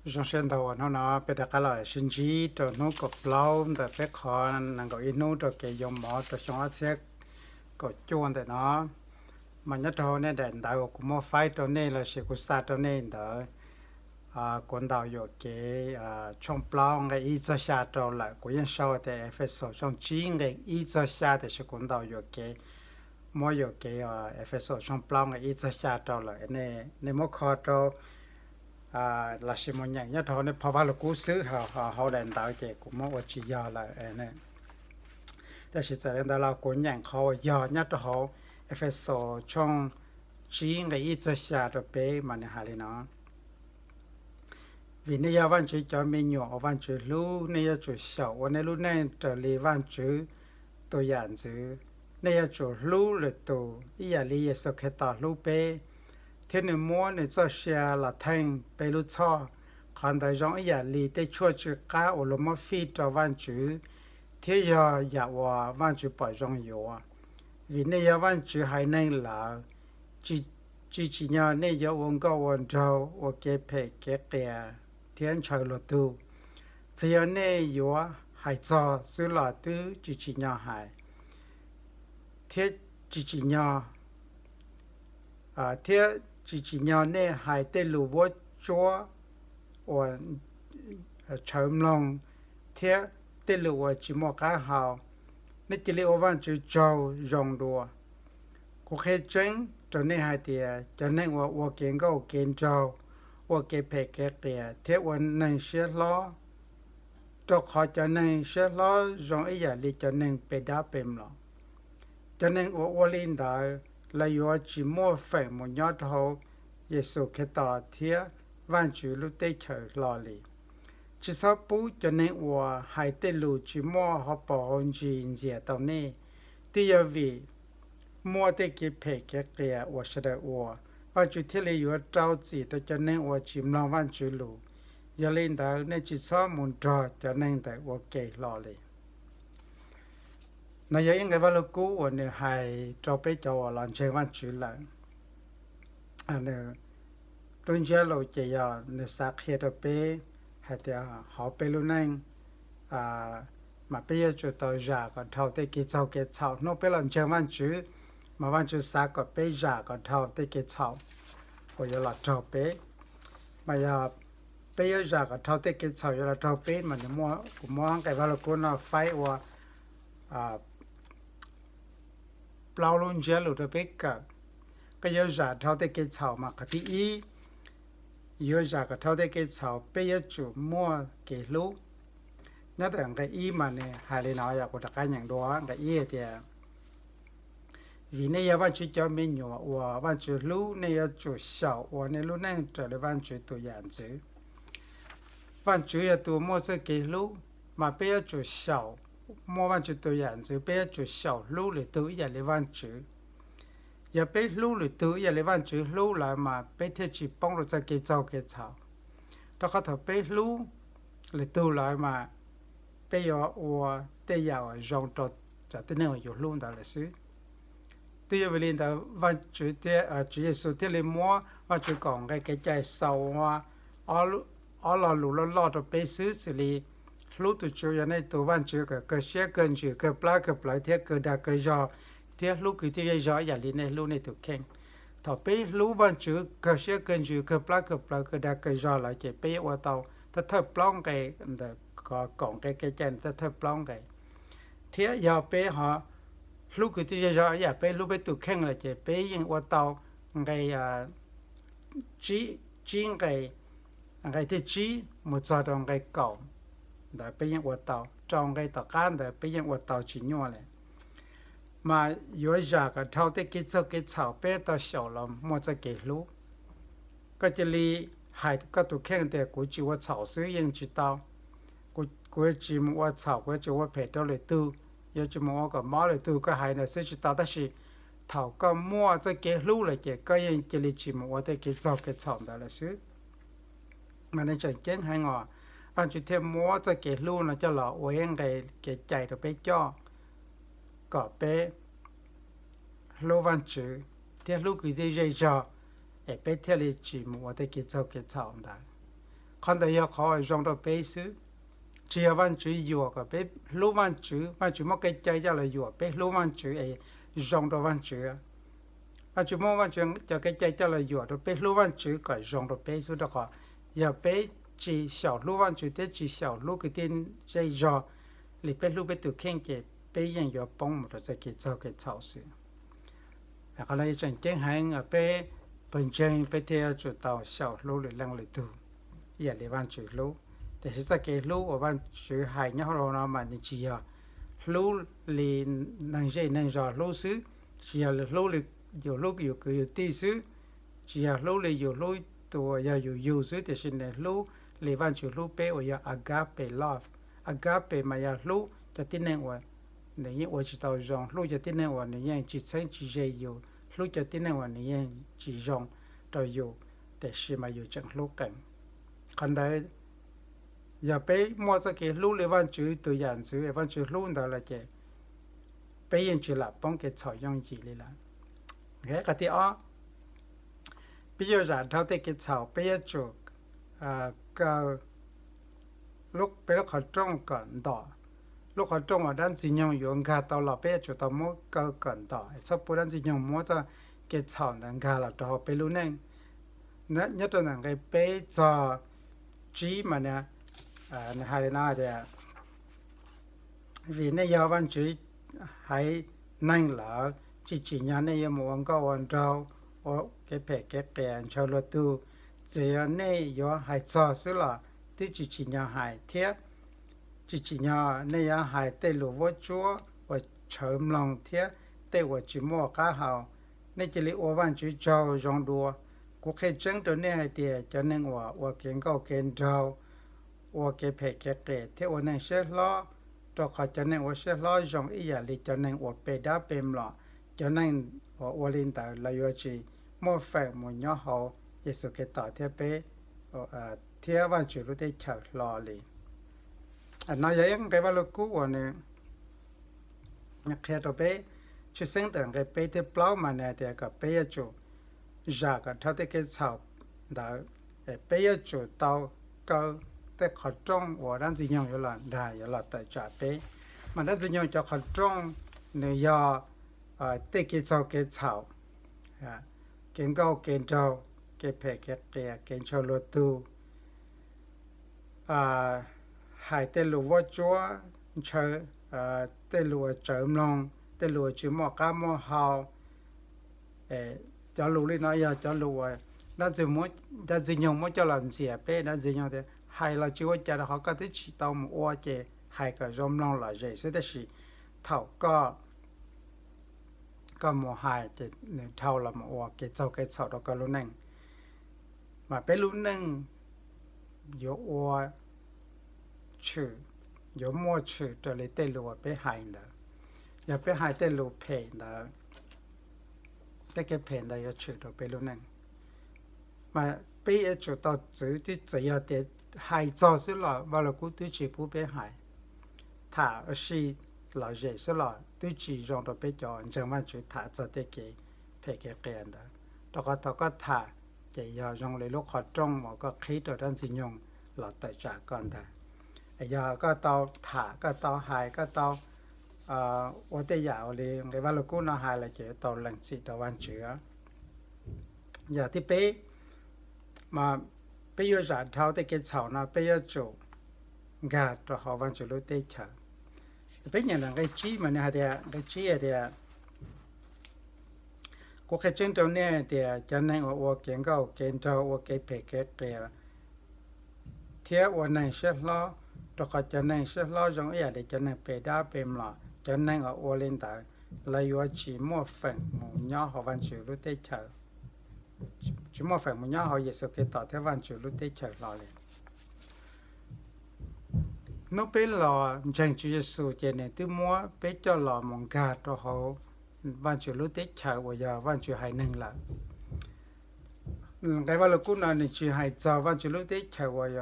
Zoo siab ntau uas hnub no peb rov qab los sib ntsib rau hnub kaum plaub ntawm peb qhov nees nkaum ib hnub rau kev yoo mov rau xyoo ob txhiab kaum cuaj ntawm no. Mas nyob rau hauv nej daim ntawv uas kuv muab faib rau nej lossis kuv xa rau nej ntawd, kuv ntaus yuam kev tshooj plaub nqe ib txog xya rau lawm. Kuv yeej sau tias Efexus tshooj tsib nqe ib txog xya, tiam sis kuv ntaus yuam kev, muab yuam kev Efexus tshooj plaub nqe ib txog xya rau lawm. Nej muab kho rau lossis mus nyeem nyob rau hauv nej phau Vaj Lug Kub xwb, hauv daim ntawv ces kuv muab ua tsis yog lawm. Tab sis txawm li ntawd los kuv nyeem qhov uas yog nyob rau hauv Efexus tshooj tsib nqe ib txog xya rau peb mas nws hais li no: Vim nej yog Vajtswv cov me nyuam uas Vajtswv hlub, nej yuav tsum xyaum ua nej lub neej raws li Vajtswv tus yam ntxwv. Nej yuav tsum hlub lwm tus ib yam li Yexus Khetos hlub peb, thiab nws muab nws txoj sia los theej peb lub txhoj. Qhov ntawd zoo ib yam li tej tshuaj tsw qab uas luag muab fij rau Vajtswv, thiab yog yam uas Vajtswv pom zoo yuav. Vim nej yog Vajtswv haiv neeg lawm, tsis tsim nyog nej yuav ua nkauj ua nraug, ua kev phem kev qias, thiab ntshaw luag tug. Txawm yog nej yuav hais txog xwb los twb tsis tsim nyog hais, thiab tsis tsim nyog, thiab tsis tsim nyog nej hais tej lus vuab tsuab uas tshawv mloog, thiab tej lus uas tsis muaj qab hau. Nej cia li ua Vajtswv tsaug zoo dua. Kuv qhia tseeb rau nej hais tias cov neeg uas ua kev nkauj kev nraug, ua kev phem kev qias, thiab ua neeg siab hlob, rau qhov cov neeg siab hlob zoo ib yam li cov neeg pe dab pe mlom. Cov neeg uas ua li ntawd, lawv yuav tsis muaj feem mus nyob rau hauv Yexus Khetos thiab Vajtswv lub teb chaws hlo li. Tsis txhob pub cov neeg uas hais tej lus tsis muaj hauv paus hauv ntsis ntxias tau nej. Twb yog vim muaj tej kev phem kev qias uas sawv daws ua, Vajtswv thiaj li yuav rau txim rau cov neeg uas tsis mloog Vajtswv lus. Yog li ntawd, nej tsis txhob mus nrog cov neeg ntawd ua ke hlo li. No yog ib nqe Vaj Lug Kub uas nws hais rau peb cov uas los ntseeg Vajtswv lawm. Lub ntsiab lus ces yog nws xav qhia rau peb hais tias hauv peb lub neej mas peb yuav tsum tau zam kom dhau tej kev txaug kev txhaum. Hnub peb los ntseeg Vajtswv, mas Vajtswv xav kom peb zam kom dhau tej kev txhaum uas yuav los raug peb. Mas yog peb yuav zam kom dhau tej kev txhaum yuav los raug peb, mas kuv muab nqe Vaj Lug Kub no faib ua plaub lub ntsiab lus rau peb kawm. Koj yuav zam dhau tej kev txhaum mas qhov thib ib, yuav zam kom dhau tej kev txhaum peb yuav tsum muaj kev hlub. Nyob ntawm nqe ib mas nws hais li no, yog kuv rov qab nyeem dua nqe ib tias: Vim nej yog Vajtswv cov me nyuam uas Vajtswv hlub, nej yuav tsum xyaum ua nej lub neej raws li Vajtswv tus yam ntxwv. Vajtswv yog tus muaj txoj kev hlub, mas peb yuav tsum xyaum muaj Vajtswv tus yam ntxwv, peb yuav tsum xyaum hlub lwm tus ib yam li Vajtswv. Yog peb hlub lwm tus ib yam li Vajtswv hlub lawm mas peb thiaj tsis poob rau txoj kev txaug kev txhaum. Rau qhov thaum peb hlub lwm tus lawm mas peb yuav ua tej yam uas zoo rau cov tib neeg uas yus hlub ntawd lawm xwb. Twb yog vim li ntawd, Tswv Yexus thiaj li muab Vajtswv kaum nqe kev cai xaus ua ob lo lus loj loj rau peb xwb, xws li: Hlub tus Tswv uas yog nej tus Vajtswv kom kawg siab kawg ntsws kawg plab kawg plawv thiab kawg dag kawg zog, thiab hlub kwv tij zej zog ib yam li nej hlub nej tus kheej. Thaum peb hlub Vajtswv kawg siab kawg ntsws kawg plab kawg plawv kawg dag kawg zog lawm ces peb yuav ua tau thawj thawj plaub nqe ntawm kaum nqe kev cai ntawd thawj thawj plaub nqe. Thiab yog peb ho hlub kwv tij zej zog ib yam peb hlub peb tus kheej lawm ces peb yeej ua tau nqe tsib nqe, nqe thib tsib mus txog rau nqe kaum ntawd peb yeej ua tau, rau nqe tom qab ntawd peb yeej ua tau tsis nyuaj li. Mas yuav zam kom dhau tej kev txaug kev txhaum peb tau xyaum los muaj txoj kev hlub. Koj cia li hais koj tus kheej tias kuv tsis ua txhaum xwb yeej tsis tau. Kuv yuav tsis mus ua txhaum, kuv yuav tsis ua phem rau lwm tug, yuav tsis mus ua kom mob lwm tug, koj hais ntawd xwb tsis tau, tab sis thaum koj muaj txoj kev hlub lawm ces koj yeej cia li tsis mus ua tej kev txaug kev txhaum ntawd lawm xwb. Mas nws tseem ceeb heev os, Vajtswv thiaj muab txoj kev hlub no coj los ua ib nqe kev cai rau peb coj, kom peb hlub Vajtswv thiab hlub kwv tij zej zog, es peb thiaj li tsis mus ua tej kev txaug kev txhaum ntawd. Qhov ntawd yog qhov zoo rau peb xwb. Tsis yog Vaajtswv yuam kom peb hlub Vaajtswv, Vaajtswv muab kev cai coj los yuam peb hlub Vaajtswv es zoo rau Vaajtswv. Vaajtswv muab Vaajtswv cov kev cai coj los yuam rau peb hlub Vaajtswv kom zoo rau peb xwb, rau qhov yog peb tsis xyaum hlub Vaajtswv thiab tsis xyaum hlub kwv tij zej zog li peb hlub peb tus kheej ces peb yeej yuav poob mus rau txoj kev txaug kev txhaum xwb. Qhov no tseem ceeb heev, peb pawg ntseeg peb thiaj yuav tsum tau xyaum hlub lwm leej lwm tug ib yam li Vaajtswv hlub. Tiam sis txoj kev hlub uas Vaajtswv hais nyob hauv no mas nws tsis yog hlub li neeg zej neeg zos hlub xwb, tsis yog hlub li yus hlub yus kwv yus tij xwb, tsis yog hlub li yus hlub tus uas yog yus yug xwb, tiam sis nws hlub li Vaajtswv hlub peb uas yog agape love. Agape mas yog hlub cov tib neeg uas nws yeej ua tsis tau zoo, hlub cov tib neeg uas nws yeej tsis txheeb tsis ze yus, hlub cov tib neeg uas nws yeej tsis zoo rau yus, tiam sis mas yus tseem hlub qees. Qhov ntawd yog peb muaj txoj kev hlub li Vaajtswv tus yam ntxwv Vaajtswv hlub ntawd lawm ces peb yeej tsis lam poob kev txhaum yooj yim li lawm. Qhov thib ob, peb yuav zam dhau tej kev txhaum, peb yuav tsum kaw peb lub qhov rooj kom ntom. Lub qhov rooj uas dab ntxwg nyoog yuav nkag tau los peb yuav tsum tau muab kaw kom ntom, txhob pub dab ntxwg nyoog muab txoj kev txhaum ntawd nkag los rau hauv peb lub neej. Nyob rau ntawm nqe peb txog tsib mas nws hais li no tias, vim nej yog Vaajtswv haiv neeg lawm, tsis tsim nyog nej yuav mus ua nkauj ua nraug, ua kev phem kev qias ntshaw luag tug. Txawm yog nej yuav hais txog xwb los twb tsis tsim nyog hais thiab. Tsis tsim nyog nej yuav hais tej lus vuab tsuab uas tshawv mloog thiab tej uas tsis muaj qab hau. Nej cia li ua Vaajtswv tsaug zoo dua. Kuv qhia tseeb rau nej hais tias cov neeg uas ua kev nkauj kev nraug, ua kev phem kev qias thiab ua neeg siab hlob, rau qhov cov neeg ua siab hlob zoo ib yam li cov neeg uas pe dab pe mlom. Cov neeg uas ua li ntawd lawv yuav tsis muaj feem mus nyob hauv Yexus Khetos thiab peb thiab Vaajtswv lub teb chaws hlo li. No yog ib nqe Vaj Lug Kub uas nws qhia rau peb tshwj xeeb ntawm nqe peb thiab plaub mas nws hais tias kom peb yuav tsum zam kom dhau tej kev txhaum ntawd, peb yuav tsum tau kaw tej qhov rooj uas dab ntxwg nyoog yuav los dag yuav los tawm tsam peb. Mas dab ntxwg nyoog cov qhov rooj nws yog tej kev txaug kev txhaum, kev nkauj kev nraug, kev phem kev qias, kev ntshaw luag tug, hais tej lus vuab tsuab, ntshaw, tej lus uas tsawv mloog, tej lus uas tsis muaj qab muaj hau. Cov lus li no yog cov lus uas dab ntxwg nyoog muab coj los ntxias peb. Dab ntxwg nyoog tias hais los tsis ua cas rau qhov koj twb tsis tau mus ua ces hais kom zoo mloog lom zem xwb, tab sis thaum koj koj mus hais ces nws dhau los mus ua kev txaug kev txhaum rau koj lub neej. Mas peb lub neej yuav ua tshwm, yuav muaj tshwm raws li tej lus uas peb hais ntawd. Yog peb hais tej lus phem ntawd, tej kev phem ntawd yuav tshwm rau peb lub neej. Mas peb yuav tsum tau txwv, twb txawm yog tias hais txog xwb los Vaj Lug Kub twb tsis pub peb hais. Tham ua si lom zem xwb los twb tsis zoo rau peb cov ntseeg Vaajtswv tham txog tej kev phem kev qias ntawd, rau qhov thaum koj tham ces yog zoo li lub qhov rooj uas koj qhib rau dab ntxwg nyoog los tawm tsam koj ntag. Yog koj tau tham, koj tau hais, koj tau ua tej yam ua li nqe Vaj Lug Kub no hais lawm ces yuav tau lees txim rau Vaajtswv. Yog thib peb, mas peb yuav zam dhau tej kev txhaum no peb yuav tsum nkag rau hauv Vaajtswv lub teb chaws. Peb nyeem ntawm nqe tsib mas nws hais tias, nqe tsib hais tias, kuv qhia tseeb rau nej tias cov neeg uas ua kev nkauj kev nraug, ua kev phem kev qias thiab ua neeg siab hlob, rau qhov cov neeg siab hlob zoo ib yam li cov neeg pe dab pe mlom. Cov neeg uas ua li ntawd, lawv yuav tsis muaj feem mus nyob hauv Vaajtswv lub teb chaws, tsis muaj feem mus nyob hauv Yexus Khetos thiab Vaajtswv lub teb chaws hlo li. Hnub peb los ntseeg Tswv Yexus ces nws twb muab peb coj los mus nkag rau hauv Vaajtswv lub teb chaws uas yog Vaajtswv haiv neeg lawm. Nqe Vaj Lug Kub no nws tsis hais txog Vaajtswv lub teb chaws uas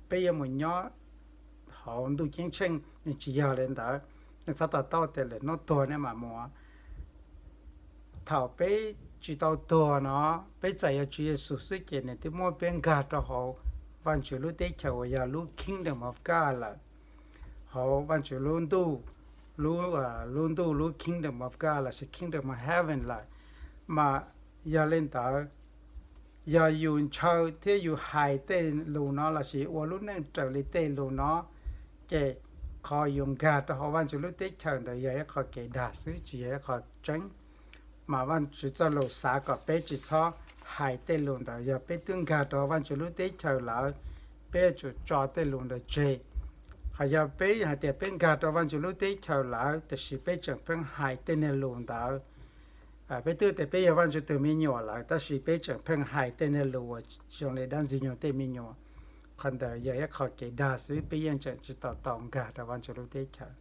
peb yuav mus nyob hauv ntuj ceeb tsheej, nws tsis yog li ntawd. Nej txhob to taub tias lwm hnub tuag nej mam mus. Thaum peb tsis tau tuag no, peb txais yuav Tswv Yexus xwb ces nws twb muab peb nkag rau hauv Vaajtswv lub teb chaws uas yog lub Kingdom of God lawm, hauv Vaajtswv lub ntuj, lub, lub ntuj lub Kingdom of God lossis Kingdom of Heaven lawm, mas yog li ntawd, yog yus ntshaw thiab yus hais tej lus no lossis ua lub neej raws li tej lus no, ces qhov yus nkag rau hauv Vaajtswv lub teb chaws ntawd yog ib qho kev dag xwb, tsis yog ib qho tseeb. Mas Vaajtswv txoj lus xav kom peb tsis txhob hais tej lus ntawd. Yog peb twb nkag rau Vaajtswv lub teb chaws lawm, peb yuav tsum tso tej lus ntawd tseg. Hos yog peb hais tias peb nkag rau Vaajtswv lub teb chaws lawm, tiam sis peb tseem pheej hais tej niag lus ntawd, peb twb tias peb yog Vaajtswv tus me nyuam lawm, tab sis peb tseem pheej hais tej niag lus uas zoo li dab ntxwg nyoog tej me nyuam, qhov ntawd yog ib qho kev dag xwb, peb yeej tseem tsis tau tau nkag rau Vaajtswv lub teb chaws.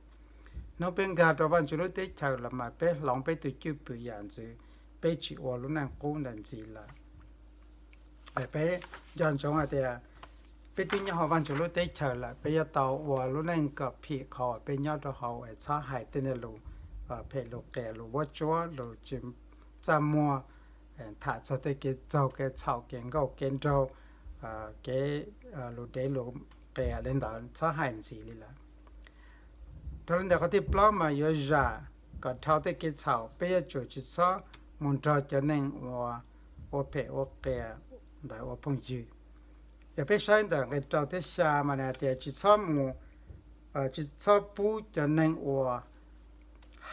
Hnub peb nkag rau Vaajtswv lub teb chaws los mas peb hloov peb tus cwj pwm yam ntxwv, peb tsis ua lub neej qub ntawd ntxiv lawm. Peb nco ntsoov hais tias peb twb nyob hauv Vaajtswv lub teb chaws lawm, peb yuav tau ua lub neej kom phim qhov uas peb nyob rau hauv, es txhob hais tej niag lus phem, lus qias, lus vuab tsuab, lus tsis txaj muag, tham txog tej kev txaug kev txhaum, kev nkauj kev nraug, kev, lus dev lus qias li ntawd txhob hais ntxiv li lawm. Dhau li ntawd qhov thib plaub mas yuav zam kom dhau tej kev txhaum, peb yuav tsum tsis txhob mus nrog cov neeg uas ua phem ua qias ntawd ua phooj ywg. Yog peb saib ntawm nqe rau thiab xya mas nws hais tias tsis txhob mus, tsis txhob pub cov neeg uas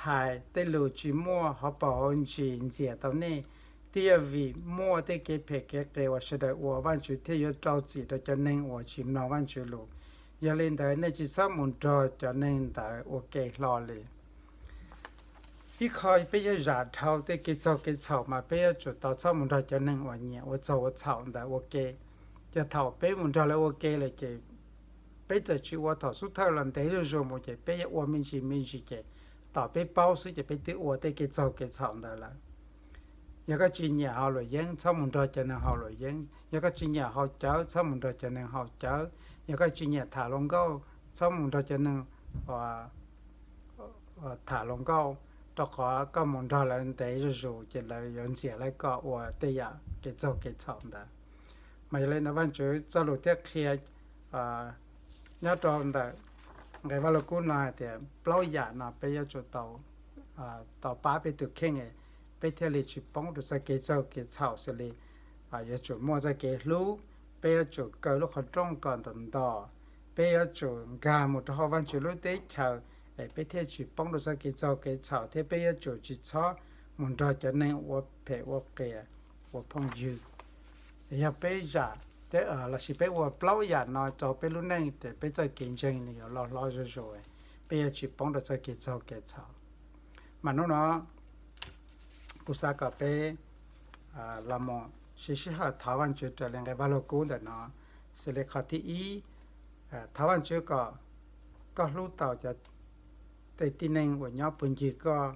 hais tej lus tsis muaj hauv paus hauv ntsis ntxias tau nej. Twb yog vim muaj tej kev phem kev qias uas sawv daws ua, Vaajtswv thiaj yuav rau txim rau cov neeg uas tsis mloog Vaajtswv lus. Yog li ntawd nej tsis txhob mus nrog cov neeg ntawd ua ke hlo li. Ib qho peb yuav zam dhau tej kev txaug kev txhaum mas peb yuav tsum tau txhob mus nrog cov neeg uas nyiam ua txaug ua txhaum ntawd ua ke. Ces thaum peb mus nrog lawv ua ke lawm ces peb txawm tsis ua thaum xub thawj los ntev zuj zus mus ces peb yuav ua me ntsis me ntsis ces tos peb paub xwb ces peb twb ua tej kev txaug kev txhaum ntawd lawm. Yog koj tsis nyiam haus luam yeeb, txhob mus nrog cov neeg haus luam yeeb. Yog koj tsis nyiam haus cawv, txhob mus nrog cov neeg haus cawv. Yog koj tsis nyiam tham hluas nkauj, txhob mus nrog cov neeg tham hluas nkauj, rau qhov koj mus nrog lawv ntev zuj zus ces lawv yuav ntxias lawv koj ua tej yam kev txaug kev txhaum ntawd. Mas yog li ntawd Vaajtswv txoj lus thiaj qhia nyob rau ntawm nqe Vaj Lug Kub no hais tias plaub yam no peb yuav tsum tau pab peb tus kheej, peb thiaj li tsis poob rau txoj kev txaug kev txhaum xws li yuav tsum muaj txoj kev hlub, peb yuav tsum kaw lub qhov rooj kom ntos ntos, peb yuav tsum nkag mus rau hauv Vaajtswv lub teb chaws, es peb thiaj tsis poob rau txoj kev txaug kev txhaum, thiab peb yuav tsum tsis txhob mus nrog cov neeg ua phem ua qias ua phooj ywg. Yog peb zam lossis peb ua plaub yam no rau peb lub neej ces peb txoj kev ntseeg nws yuav loj hlob zuj zus, peb yuav tsis poob rau txoj kev txaug kev txhaum. Mas hnub no kuv xav kom peb los mus siv sij hawm thov Vaajtswv raws li nqe Vaj Lug Kub ntawm no, xws li qhov thib ib, thov Vaajtswv kom koj hlub tau cov tej tib neeg uas nyob puag ncig koj,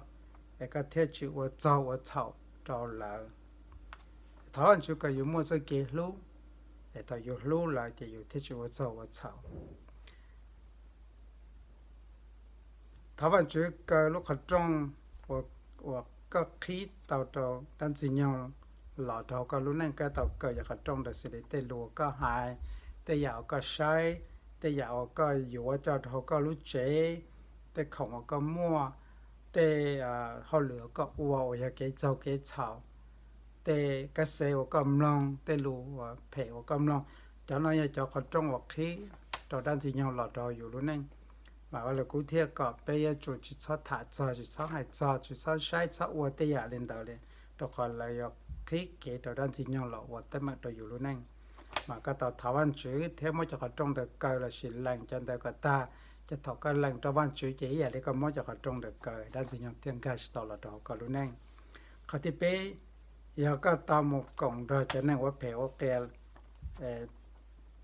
es koj thiaj tsis ua txaug ua txhaum rau lawv. Thov Vaajtswv kom yus muaj txoj kev hlub, es thaum yus hlub lawv ces yus thiaj tsis ua txaug ua txhaum. Thov Vaajtswv kaw lub qhov rooj uas koj qhib tau rau dab ntxwg nyoog los rau hauv koj lub neej, koj tau kaw cov qhov rooj ntawd xws li tej lus uas koj hais, tej yam uas koj saib, tej yam uas koj yuav coj rau hauv koj lub tsev, tej khoom uas koj muaj, tej hauj lwm uas koj ua uas yog kev txaug kev txhaum, tej kab xe uas koj mloog, tej lus uas phem uas koj mloog. Cov no yog cov qhov rooj uas qhib rau dab ntxwg nyoog los rau yus lub neej. Mas Vaj Lug Kub thiaj kom peb yuav tsum tsis txhob tham txog, tsis txhob hais txog, tsis txhob saib, txhob ua tej yam li ntawd li, rau qhov lawv yuav qhib kev rau dab ntxwg nyoog los ua teeb meem rau yus lub neej. Mas koj tau thov Vaajtswv thiab muab cov qhov rooj ntawd kaw lossis lees cov ntawd kom tag, ces thaum koj lees rau Vaajtswv ces ib yam li koj muab cov qhov rooj ntawd kaw, dab ntxwg nyoog thiaj nkag tsis tau los rau hauv koj lub neej. Qhov thib peb, yog koj tau mus koom nrog cov neeg ua phem ua qias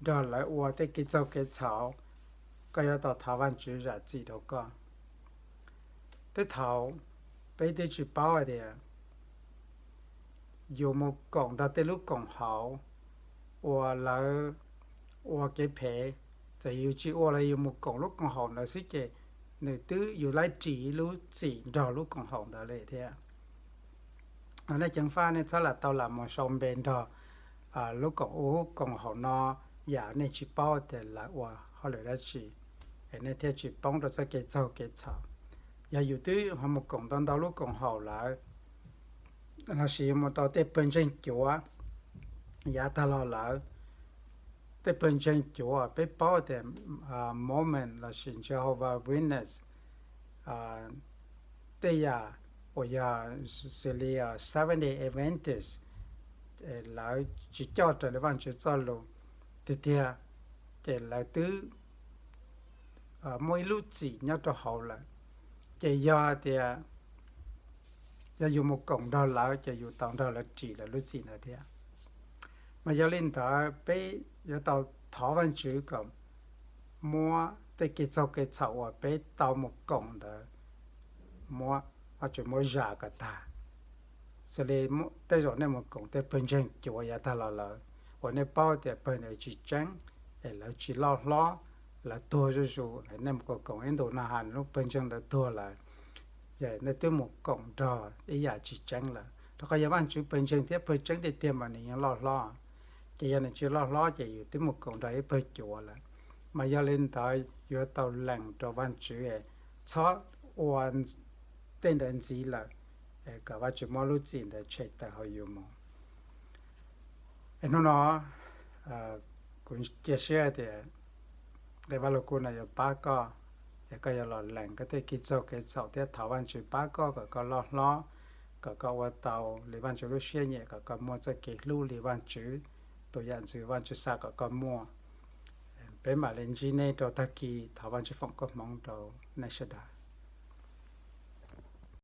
nrog lawv ua tej kev txaug kev txhaum, koj yuav tau thov Vaajtswv zam txim rau koj. Tej thaum peb twb tsis paub hais tias yus mus koom nrog tej lub koom haum uas lawv ua kev phem, txawm yus tsis ua los yus mus koom lub koom haum ntawd xwb ces nws twb yus laib ris ib lub txim nrog lub koom haum ntawd li thiab. Nej ceev faj nej txhob lam tau lam mus sau npe nrog lub koom ub koom haum no, yam nej tsis paub tias lawv ua hauj lwm dab tsi, es nej thiaj tsis poob rau txoj kev txaug kev txhaum. Yog yus twb ho mus koom ntau ntau lub koom haum lawm, lossis mus tau tej pawg ntseeg cuav yav tag los lawm, tej pawg ntseeg cuav peb paub tias Mormon lossis Jehovah Witness, tej yam uas yog xws li Seventh Day Adventist, lawv tsis coj raws li Vajtswv txoj lus tiag tiag, ces lawv twb muaj ib lub txim nyob rau hauv lawm. Ces yog tias yog yus mus koom nrog lawv ces yus tau nrog lawv ris lawv lub txim ntawd thiab. Mas yog li ntawd peb yuav tau thov Vajtswv kom muab tej kev txaug kev txhaum uas peb tau mus koom ntawd, muab, Vajtswv muab zam kom tag. Xws li tej zaum nej mus koom tej pawg ntseeg cuav yav tag los lawm uas nej paub tias pawg ntawd tsis tseeb, es lawv tsis loj hlob, lawv tuag zuj zus, nej mus koom koom ib ntus no ha lub pawg ntseeg ntawd tuag lawm, ces nej twb mus koom nrog ib yam tsis tseeb lawm. Rau qhov yog Vajtswv pawg ntseeg thiab pawg tseeb tiag tiag mas nws yeej loj hlob, ces yog nws tsis loj hlob ces yus twb mus koom nrog ib pawg cuav lawm. Mas yog li ntawd yuav tau lees rau Vajtswv, txhob ua tej ntawd ntxiv lawm, kom Vajtswv muab lub txim ntawd tshem tawm hauv yus mus. Es hnub no kuv cia siab tias nqe Vaj Lug Kub no yuav pab koj, es koj yuav los lees koj tej kev txaug kev txhaum thiab thov Vajtswv pab koj kom koj loj hlob, kom koj ua tau li Vajtswv lub siab nyiam, kom koj muaj txoj kev hlub li Vajtswv, tus yam ntxwv Vajtswv xav kom koj muaj. Peb mam li ntsib nej rau tag kis, thov Vajtswv foom koob hmoov rau nej sawv daws.